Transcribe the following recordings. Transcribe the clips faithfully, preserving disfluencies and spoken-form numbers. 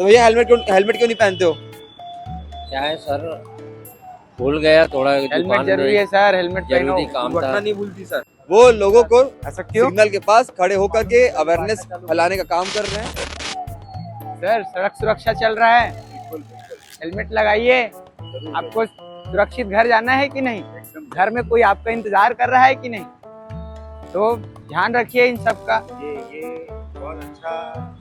तो भैया, हेलमेट क्यों, हेलमेट क्यों नहीं पहनते हो? क्या है सर, भूल गया थोड़ा, हेलमेट दुकान जरूरी में है सर, हेलमेट पहनो। जरूरी काम था। दुर्घटना नहीं भूलती सर। वो लोगों को ऐसा क्यों? सिग्नल के पास खड़े होकर के अवेयरनेस फैलाने का काम कर रहे हैं। सर, सड़क सुरक्षा चल रहा है, हेलमेट लगाइए, आपको सुरक्षित घर जाना है कि नहीं, घर में कोई आपका इंतजार कर रहा है कि नहीं, तो ध्यान रखिए इन सब का। ये ये बहुत अच्छा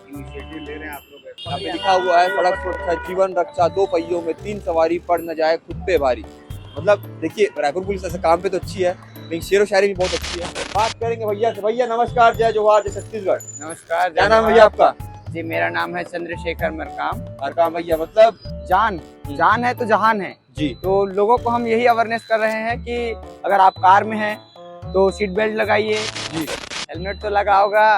इनिशिएटिव ले रहे हैं आप लोग। यहाँ पे लिखा हुआ है, सड़क सुरक्षा जीवन रक्षा, दो पहियों में तीन सवारी, पड़ न जाए खुद पे भारी। मतलब, देखिए, रायपुर पुलिस ऐसे काम पे तो अच्छी है, लेकिन शेर व शायरी भी बहुत अच्छी है। बात करेंगे भैया से। भैया नमस्कार, जय जोहार, जय छत्तीसगढ़। नमस्कार, क्या नाम है भैया आपका? जी, मेरा नाम है चंद्रशेखर मरकाम। मरकाम भैया, मतलब जान, हम्म। जान है तो जहान है। जी। तो लोगों को हम यही अवेयरनेस कर रहे हैं कि अगर आप कार में हैं तो सीट बेल्ट लगाइए। जी। हेलमेट तो लगा होगा।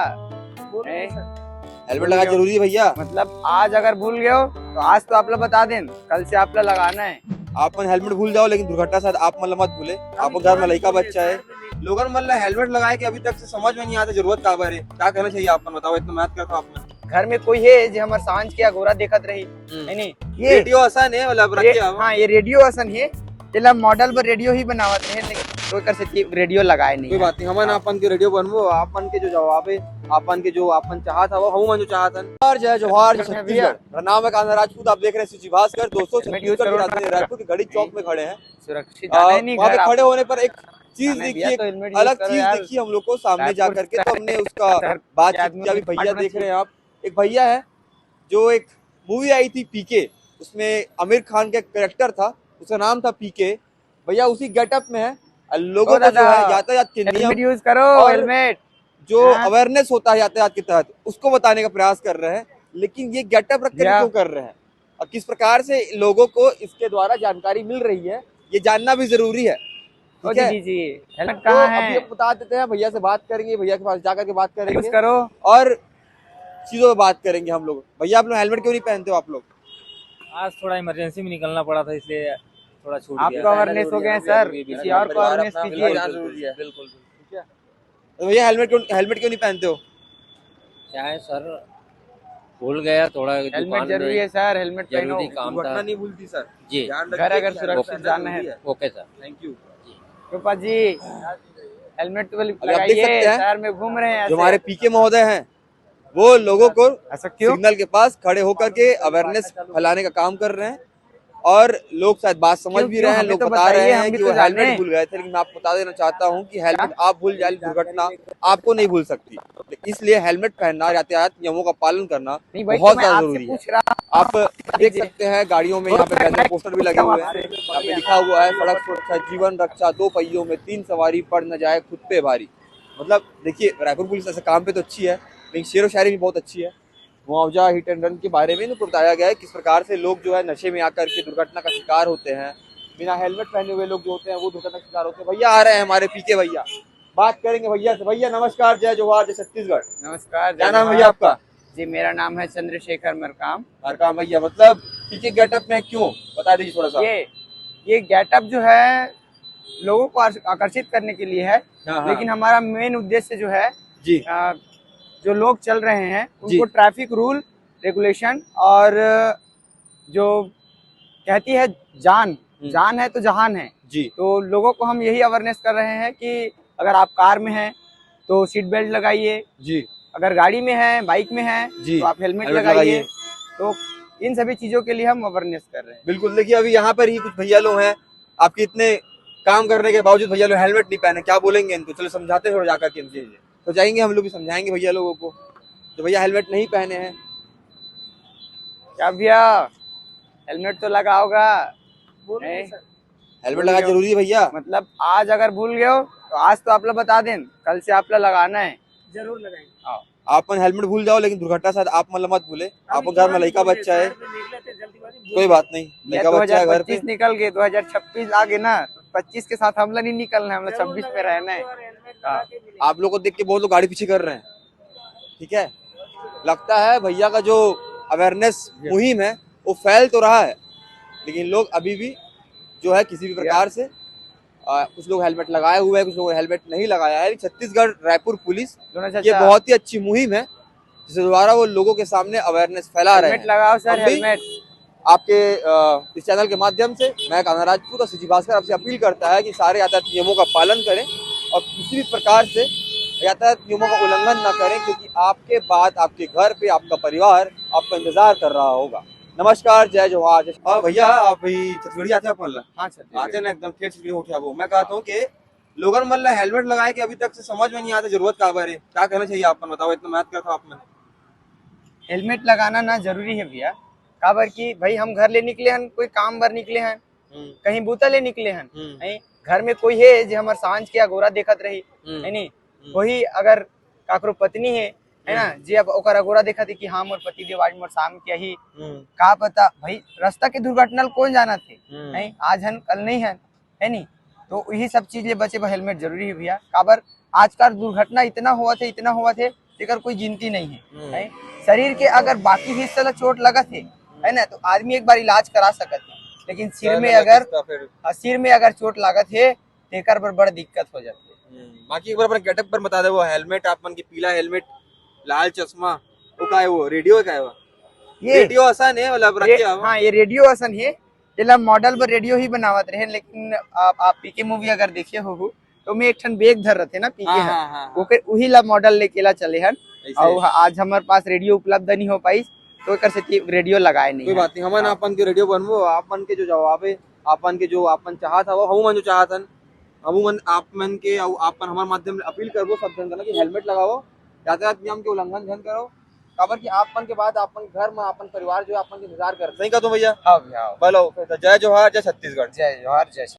बोलो हैं? सर। हेलमेट लगा जरूरी है भैया। मतलब आज अगर भूल गए हो तो आज तो आप लोग बता दें, कल से आप लोग लगाना है। आप मन हेलमेट भूल जाओ, लेकिन दुर्घटना साथ आप मन ला मत भूले। आप घर में लड़का बच्चा है, लोगन मन ला हेलमेट लगाए के अभी तक से समझ में नहीं आता जरूरत काबर है। क्या कहना चाहिए आप मन, बताओ, इतना मेहनत करता आप मन। घर में कोई है जो हमारे सांझ के अगोरा देखत रही, हम्म। है नहीं? ये रेडियो असन है, मतलब, ये, रखे हो। हाँ, ये रेडियो असन है, तेला मॉडल पर रेडियो ही बनावत रहे, लेकिन तो एकर सेती रेडियो लगाए नहीं कोई है। बात नहीं, हमन हाँ। अपन के रेडियो बनबो, अपन के जो जवाब है, अपन के जो अपन चाहत हवो, हमू मन जो चाहत हन। जोहार, जय जोहार, जय भैया। छत्तीसगढ़। मेरा नाम है कान्हा राजपूत, आप देख रहे हैं सीजी भास्कर। दोस्तों, हेलमेट यूज़ छत्तीसगढ़ करो के ना। राजधानी रायपुर की घड़ी चौक में खड़े हैं। सुरक्षित आ, जाना ही नहीं वहाँ घर पे आप। खड़े होने पर एक चीज जाना है देखी, भैया, तो हेलमेट यूज़ अलग करो चीज यार। देखी हम लोग को सामने जा करके, तो हमने उसका बातचीत किया। अभी भैया देख रहे हैं आप, एक भैया है, जो एक मूवी आई थी पीके, उसमें आमिर खान का कैरेक्टर था, उसका नाम था पीके। भैया उसी गेटअप में है, और लोगों को जो है यातायात के नियम, हेलमेट यूज़ करो, और हेलमेट। जो हाँ। अवेयरनेस होता है यातायात के तहत, उसको बताने का प्रयास कर रहे हैं, लेकिन ये गेटअप रख कर क्यों कर रहे हैं और किस प्रकार से लोगों को इसके द्वारा जानकारी मिल रही है, ये जानना भी जरूरी है। ठीक है? जी, जी, हेलमेट तो कहाँ है? अभी हम बता देते हैं, भैया से बात करेंगे, भैया के पास जाकर के बात करेंगे करो। और चीजों पे बात करेंगे हम लोग। भैया, आप लोग हेलमेट क्यों नहीं पहनते हो आप लोग? आज थोड़ा इमरजेंसी में निकलना पड़ा था, इसलिए थोड़ा छूट आपको गया। अवेयरनेस हो गया है सर, किसी और को अवेयरनेस कीजिए। बिल्कुल, बिल्कुल। ठीक है। तो भैया, हेलमेट क्यों, हेलमेट क्यों नहीं पहनते हो? क्या है सर, भूल गया थोड़ा, हेलमेट दुकान जरूरी में है सर, हेलमेट पहनो। जरूरी काम था। दुर्घटना नहीं भूलती सर। जी। ध्यान रखिए, घर अगर सुरक्षित जाना है। Okay sir. Thank you. Kripa ji, helmet तो अभी आप देख लगाइए, सकते हैं, शहर में घूम रहे हैं जो ऐसे। हमारे पीके महोदय हैं, वो लोगों को ऐसा क्यों? सिग्नल के पास खड़े होकर के अवेयरनेस फैलाने का काम कर रहे हैं और लोग शायद बात समझ क्यों, भी क्यों? रहे हैं, हमें लोग तो बता रहे बताइए, हैं हम भी कि तो वो हेलमेट जाने। भूल गए थे, लेकिन मैं आपको बता देना चाहता हूँ कि हेलमेट आप भूल जाए, दुर्घटना आपको नहीं भूल सकती। इसलिए हेलमेट पहनना, यातायात नियमों का पालन करना नहीं भाई, बहुत तो मैं ज्यादा आपसे जरूरी है। पूछ रहा हूँ। आप देख सकते हैं, गाड़ियों में यहाँ पे बैनर पोस्टर भी लगे हुए हैं, यहाँ पे लिखा हुआ है, सड़क सुरक्षा जीवन रक्षा, दो पहियों में तीन सवारी, पड़ न जाए खुद पे भारी। मतलब, देखिए, रायपुर पुलिस ऐसे काम पे तो अच्छी है, लेकिन शेर व शायरी भी बहुत अच्छी है। मुआवजा हिट एंड रन के बारे में इनको बताया गया है, किस प्रकार से लोग जो है नशे में आकर के दुर्घटना का शिकार होते हैं, बिना हेलमेट पहने हुए लोग जो होते हैं वो दुर्घटना का शिकार होते हैं। भैया आ रहे हैं हमारे पीके भैया, बात करेंगे भैया से। भैया नमस्कार, जय जोहार, जय छत्तीसगढ़। नमस्कार, क्या जय नाम है भैया जोहार। आपका? जी, मेरा नाम है चंद्रशेखर मरकाम। मरकाम भैया, मतलब पीके गेटअप में क्यों, बता दीजिए थोड़ा सा। ये ये गेटअप जो है लोगों को आकर्ष-, आकर्षित करने के लिए है, हाँ, हाँ। लेकिन हमारा मेन उद्देश्य जो है, जी। अ, जो लोग चल रहे हैं जी। उनको ट्रैफिक रूल, रेगुलेशन और जो कहती है जान, हम्म। जान है तो जहान है। जी। तो लोगों को हम यही अवेयरनेस कर रहे हैं कि अगर आप कार में हैं तो सीट बेल्ट लगाइए। जी। अगर गाड़ी में हैं, बाइक में हैं जी। तो आप हेलमेट हेलमेट लगाइए। लगाइए। तो इन सभी चीजों के लिए हम अवेयरनेस कर रहे हैं। बिल्कुल, देखिए, अभी यहाँ पर ही कुछ भैया लोग हैं, आपके इतने काम करने के बावजूद भैया लोग हेलमेट नहीं पहने, क्या बोलेंगे इनको? चलो समझाते हैं थोड़ा जाकर के इनके लिए। तो जाएंगे हम लोग भी, समझाएंगे भैया लोगों को, जो भैया हेलमेट नहीं पहने हैं। क्या भैया, हेलमेट तो लगा होगा? बोलो नहीं। सर। हेलमेट भूल लगा गए हो। जरूरी है भैया। मतलब आज अगर भूल गए हो तो आज तो आप लोग बता दें, कल से आप लोग लगाना है। जरूर लगाएंगे। हाँ। आप मन हेलमेट भूल जाओ, लेकिन दुर्घटना साथ आप मन ला मत भूले। आप घर में लड़का बच्चा है, कोई बात नहीं, भैया, लड़का बच्चा है घर पे। दो हज़ार पच्चीस निकल गए, दो हज़ार छब्बीस आ गए ना, पच्चीस के साथ हमला नहीं निकलना है, हमला छब्बीस में रहना है। हाँ। आप लोग को देख के बहुत लोग गाड़ी पीछे कर रहे हैं, ठीक है। लगता है भैया का जो अवेयरनेस मुहिम है वो फैल तो रहा है, लेकिन लोग अभी भी जो है किसी भी प्रकार से, आ, कुछ लोग हेलमेट लगाए हुए हैं, कुछ लोगों ने हेलमेट नहीं लगाया है। छत्तीसगढ़ रायपुर पुलिस, ये बहुत ही अच्छी मुहिम है। जिसके द्वारा वो लोगों के सामने अवेयरनेस फैला रहे हेलमेट हैं। लगाओ सर, हम भी हेलमेट। आपके अ, इस चैनल के माध्यम से मैं कान्हा राजपूत और सीजी भास्कर आपसे अपील करता है कि सारे यातायात नियमों का पालन करें और किसी भी प्रकार से यातायात नियमों का उल्लंघन ना करें, क्योंकि आपके बाद आपके घर पे आपका परिवार आपका इंतजार कर रहा होगा। नमस्कार, जय जोहार, जय। और भैया, आप भी छत्तीसगढ़ी आते हैं अपन ला? हाँ सर, आते ना, एकदम ठेठ छत्तीसगढ़ी उठा वो। मैं कहता हूँ कि लोगन मन ला हेलमेट लगाए के अभी तक से समझ में नहीं आता, जरूरत का बारे क्या कहना चाहिए? आप मन बताओ, इतना मेहनत करता आप मन। हेलमेट लगाना ना जरूरी है भैया। काबर कि भाई, हम घर ले निकले हन, कोई काम बर निकले हन, हम्म, कहीं बूता ले निकले हन, हम्म, नहीं, घर में कोई है जो हमर सांझ के अगोरा देखत रही, हम्म, है नी? हम्म, कोई अगर काकरो पत्नी है, है ना, जे अब ओकर अगोरा देखत है कि हाँ, मोर पति देव आज मोर शाम के आही, हम्म, का पता भाई, रास्ता के दुर्घटना ल कौन जानत है, हम्म, नहीं, आज हन कल नहीं हन, है नी? तो यही सब चीज ले बचे बर हेलमेट जरूरी है भैया। काबर आजकल दुर्घटना इतना होवत है, इतना होवत है, जेकर कोई गिनती नहीं है, हम्म। है? शरीर के अगर बाकी हिस्सा ला चोट लगत है, है ना, तो आदमी एक बार इलाज करा सकत है, लेकिन सिर में चैन अगर लगता फिर। हाँ, सिर में अगर चोट लागत है, तेकर बर बड़ दिक्कत हो जाती है। हम्म, बाकी एक बार अपने गेटअप पर बता दे, वो हेलमेट आप मन के पीला हेलमेट, लाल चश्मा, वो का है, वो रेडियो का है वो? ये रेडियो असन है, मतलब रख रे, के आवा। हाँ, ये रेडियो असन है। जेला मॉडल बर रेडियो ही बनावत रहे, लेकिन आप, आप पीके मूवी अगर देखे हो तो मैं एक ठन बैग धर रहे थे ना पीके हाँ, हन। हाँ, हाँ, हाँ। ओकर उही ला मॉडल लेके ला चले हन। ऐसे। और आज हमारे पास रेडियो उपलब्ध नहीं हो पाई, तो एकर सेती रेडियो लगाए नहीं कोई हन। बात नहीं, हमन हाँ। आप मन के रेडियो बनबो, आप मन के जो जवाब है, आप मन के जो आप मन चाहत हवो, हमू मन जो चाहत हन, हमू मन आप मन के, अउ आप मन हमारे माध्यम ले अपील करबो सब झन करा कि हेलमेट लगाओ, यातायात नियम के उल्लंघन झन करो, काबर कि आप मन के बाद आप मन घर में अपन परिवार जो है, आप मन के इंतजार कर, सही कहा तुम भैया? हाँ भैया, हाँ। बोलो, तो जय जोहार, जय छत्तीसगढ़। जय जोहार, जय